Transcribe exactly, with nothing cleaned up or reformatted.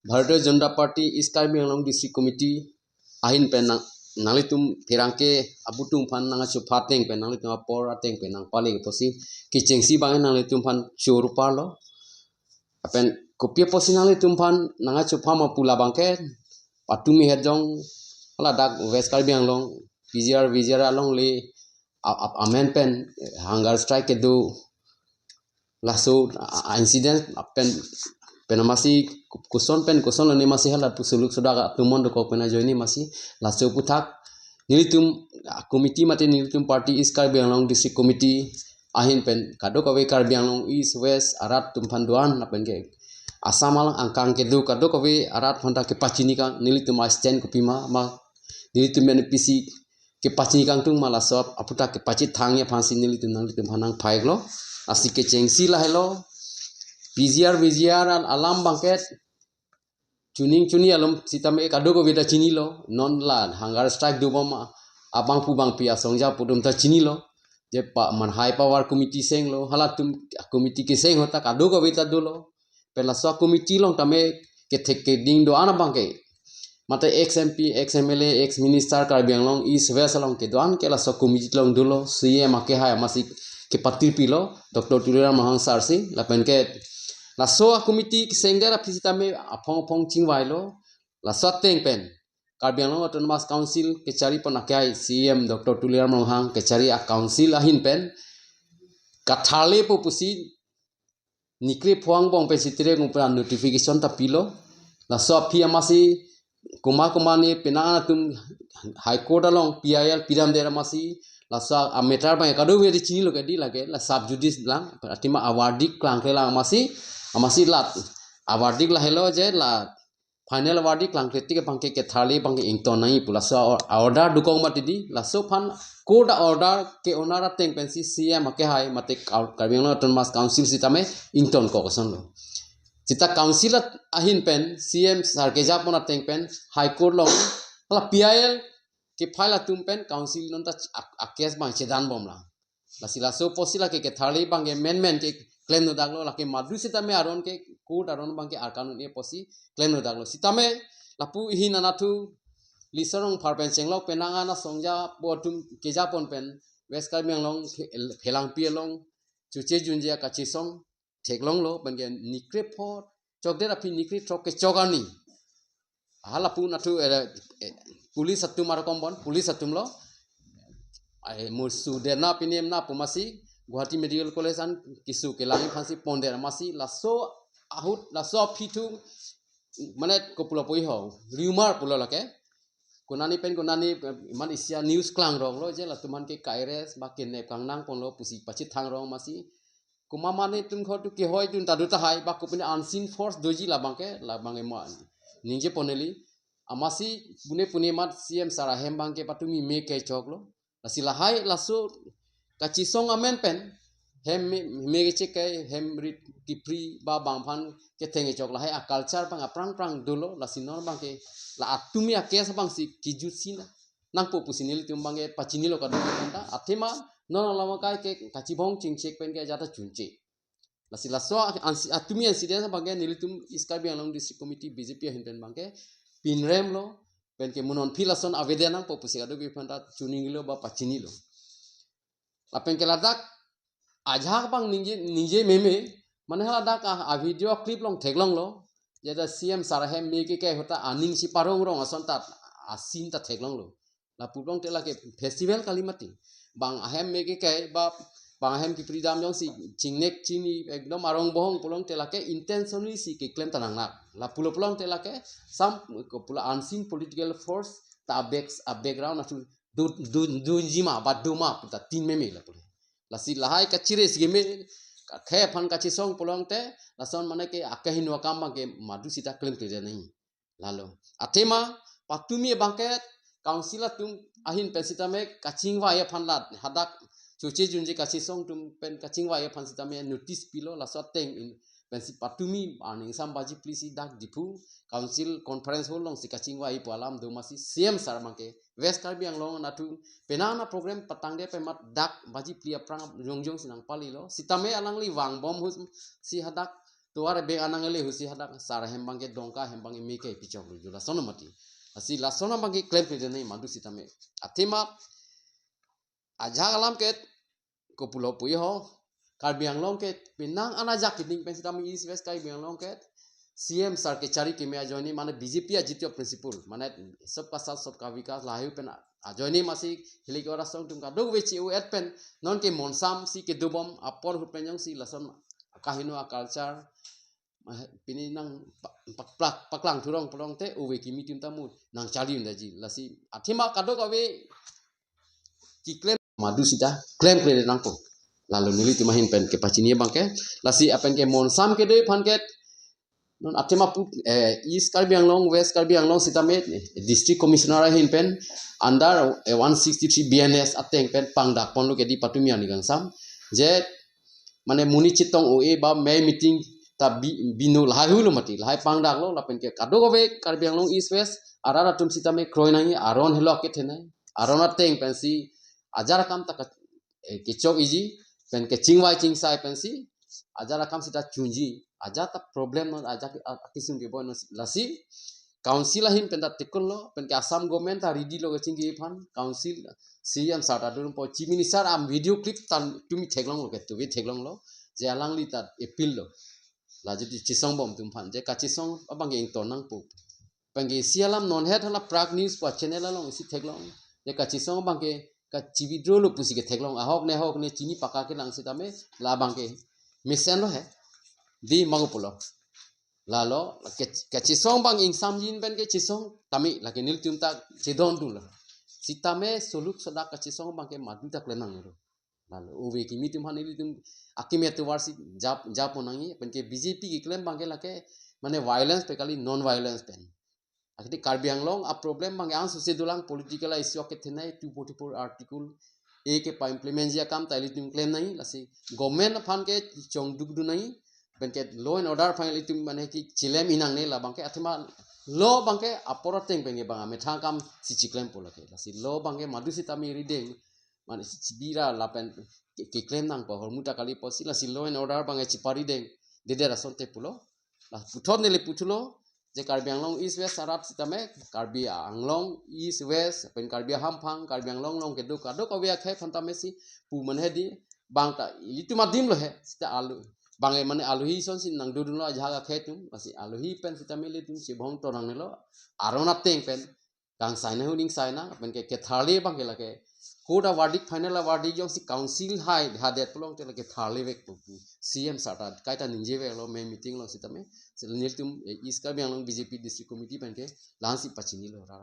Bharatiya Janata Party East Karbi Anglong District Committee ahin pen nang, nanglitum pherangke abutung aphan nangchupha ateng pen, nanglitum apor ateng pen nangpale pusi kechengsi abang nanglitum aphan choro parlo. Lapen kopi pusi nanglitum aphan nangchupha ma pu labang ke, patumi hejong ladak West Karbi Anglong P G R V G R alongle a, a, amen pen hunger strike kedo, laso a, a, incident pen, pen amatsi koson pen koson lone amatsi hala pu suluk sudak atum mon dokok pen ajoine amatsi laso aphuthak nelitum, a, committee mate nelitum party East Karbi Anglong District Committee ahin pen kadokave Karbi Anglong East West arat atum aphan do-an lapen ke Assam along angkang kedo kadokave arat aphanta kepachini kang nelitum a-stand kopima ma nelitum N P C kepachini kangtung ma laso aphuthak kepachini thangji aphansi nelitum nanglitum aphan nangphaiklo. Lasi kechengsi lahelo, P G R V G R al-, alam abang ke chuning chuni alom sitame kadokave ta chinilo, non la hunger strike dobom abangphu bangpi asong aja pu atum ta chinilo. Je pa man high power committee senglo, halatum committee keseng ahut ta kadokave ta dolo. Pen laso committee along tame kethek keding do-an abang ke, mate ex M P, ex M L A, ex minister Karbi Anglong East West along kedo-an ke laso committee along dolo, C M akehai amatsi kepatirpilo, Doctor Tuliram Ronghang sir si, lapen ke laso committee kesengdet aphi sitame aphong aphong chingvailo, laso ateng pen Karbi Anglong Autonomous Council kechari pon akehai C M Doctor Tuliram Ronghang kechari a-council ahin pen katharle po pusi nikre pho angbong pen sitire ngupra notification ta pilo. Laso aphi amatsi kuma kuma ne penang atum High Court along P I L pidamdet amatsi laso a-matter abang kadokave ta chinilo ke di lake la sub judice lang, athema a-verdict klangkle lang amatsi, amatsi la a-verdict lahelo je la final verdict klangkle tik abang ke ketharle abang ke ington nangji pu laso or-, order dokok mati di, laso aphan court a-order ke-onar ateng pensi C M akehai mate Kar-, Karbi Anglong Autonomous Council sitame ingtonkok asonlo. Sita council at-, ahin pen C M sir keja pon ateng pen High Court along la P I L ke-file atum pen council non ta a, a-case abang chedanbom lang. Lasi laso apotsi lake ketharle abang ke amendment keklem nodaklo, lake madu sitame aron ke court aron abang ke arkan un-e apotsi klem nodaklo. Sitame lapu ihin anatthu Lisa Rongphar pen chenglok penang ana song aja pu atum keja pon pen West Karbi Anglong phe-, phelangpi along chuche junje kachesong theklonglo, pen ke nikre pho chokdet aphi nikre throk kechok arni. Hala pu anatthu, eh, eh, police atum arokom bon, police atumlo. Ai, musu derna pinem na pu amatsi Guwahati Medical College an keso kelang aphansi pondet amatsi laso ahut, laso aphi thu, mane kopulo puji ho, rumor pulo lake. Konani pen konani, eh, man isi a-news klangroklo je latum aphan ke ka-arrest ba kidnap kangnang ponlo pusi pachethang rong amatsi. Kuma mane atum kho tu kehoi atum ta do tahai ba kopine unseen force doji labang ke, labang ke ma ningje pon neli. Amatsi pune pune mat C M sir ahem abang ke patumi me kechoklo. Lasi lahai laso kachesong amen pen hem me, me kechekai, hem rit kipri ba bang aphan ketheng kechok lahai a-culture abang aphrang phrang dolo, lasi non abang ke la atumi a-case abangsi kijutsi na nangpo pusi nelitum abang ke pachinilo kadokave aphanta. Athema non along akai ke kachibong chingchek pen ke ajat ta chunche. Lasi laso ansi-, atumi incident abang ke nelitum East Karbi Anglong District Committee B J P ahin pen abang ke pinremlo, pen ke mo non aphi lason avedet nangpo pusi kadokave aphanta chinilo ba pachinilo. Lapen ke ladak ajahak abang ningje, ningje meme, mane haladak a, a-video clip along theklonglo. Jada C M sir ahem me kekai ahut ta aning si parong rong ason ta a-scene ta theklonglo. Lapu pulote lake festival kali mati. Bang ahem me kekai ba bang ahem kipri dam jongsi chingnek chini ekdom arong bohong pulote lake intentionally si keklem ta nangnak. Lapulo pulote lake some kopula unseen political force ta a-back, a-background atum do, do, dunji ma ba do ma pu ta tin meme lapulo. Lasi lahai kachiri si keme, kakhei aphan kachesong pulote, lason mane ke akahingno akam abang ke madu sita klemkle nangji. Lalo. Athema, patumi abang ke council atum ahin pen sitame kachingvai aphan la hadak chuche junje kachesong atum pen kachingvai aphan sitame notice pilo, laso ateng in pensi patumi arni ingsambaji phli si dak Diphu Council Conference Hall alongsi kachingvai pu alam do amatsi C M sir abang ke West Karbi Anglong anatthu penang ana program patangdet pen mat dak baji phli aphrang jongjong si nangpalilo. Sitame alangli vangbom ahut si hadak tovar beng anang ele husi hadak sar ahem abangke Dongka ahem abangke meke pichok ruju lason mati. Lasi lason abangke klemkle dene madu sitame. Athema ajak alam ke kopulo puyo ho. Karbi Anglong ke penang anajak kining pen sitame East West Karbi Anglong ke C M sar kechari keme ajoine mane B J P ajitu a-principle mane sabka saath sabka vikas lahai pen ajoine masi hilik ora song tum kadokave chi-u-et pen non ke monsam si kedobom apor ahut pen jongsi lason kaheno a-culture, ah, pini nang pa-, paklak, paklang thurong pulongte ove kimi atum ta mo nangchari un daji. Lasi athema kadokave keklem madu sita klemkle nangpo. Lalu nelitum ahin pen kepachini abangke. Lasi lapen ke monsam kedo aphan ke non athema pu, eh, East Karbi Anglong, West Karbi Anglong sitame, eh, District Commissioner ahin pen under, eh, one sixty-three B N S ateng pen pangdak ponlo kedi patumi ani kangsam. Je mane monit chetong o-e ba mei meeting ta bi-, bino lahai hulo mati, lahai pangdaklo, lapen ke kadokave Karbi Anglong East West arat atum sitame kroi nangji, aron helo akethenei, aron ateng pensi ajar akam ta ka-, eh, kechok iji, pen kechingvai chingsai pensi ajar akam sita chunji, ajar ta problem non, ajar ke-, a-, akisung keboi non lasi council ahin pen ta tikunlo, pen ke Assam government ta ready lo kachingki aphan, council C M sar ta durung po, Chief Minister am video clip ta tumi theklonglo ke, tuve theklonglo, je alangli ta appeal lo. La jodi chesong bom atum aphan, je kachesong abangke ington nangpo. Pen ke isi alam non het hala Prag News pu channel along isi theklong. Je kachesong abangke kachi-withdraw lo pusi ketheklong. Ahok ne ahok ne chini paka kelang sitame labangke mesen lo he. Di mago pulo. Lalo, ke, kachesong abang ingsamjin pen kechesong tame lake nelitum ta chedon dunlo. Sitame soluk sodak kachesong abangke madu ta klem nanglo. Lalo, ove kimi atum aphan nelitum akimi atovar si jap, jap nangji, pen ke B J P keklem abangke lake, mane violence pe kali non-violence pen. Akiti Karbi Anglong a-problem abangke angsose dolang political issue akethenei two forty-four article A ke pa-implement ji akam ta ilitum klem nangji, lasi government aphan ke chongduk dun nangji, pen ke law and order aphan ilitum mane kechelem inang ne labangke athema law abangke apor ateng pen ke bang amethang akam si chiklempo lake. Lasi law abangke madu sitame rideng, mane si chibira lapen ke, keklem nangpo ahormu ta kali pusi lasi law and order abangke chiparideng, deder ason te pulo. La puthot neli puthulo, je Karbi Anglong East West arat sitame, Karbi Anglong East West, pen Karbi Hamphang, Karbi Anglong along kedo kadokave akhei aphan tame si pu mane di, bang ta ilitum adim lo he, sita alu. Bang e mane aluhi son si nangdodunlo ajahak akhei atum, lasi aluhi pen sitame ilitum chebong tonang nelo, aron ateng pen, kangsai na hu ningsai na, pen ke ketharle abangke lake. Court a-verdict, final a-verdict jongsi council hai hadet pulongte lake tharle vekpo pu C M sar ta kaita ningje veklo, mei meeting lo sitame. Si nelitum, eh, East Karbi Anglong B J P District Committee pen ke la-ansi pachinilo ra.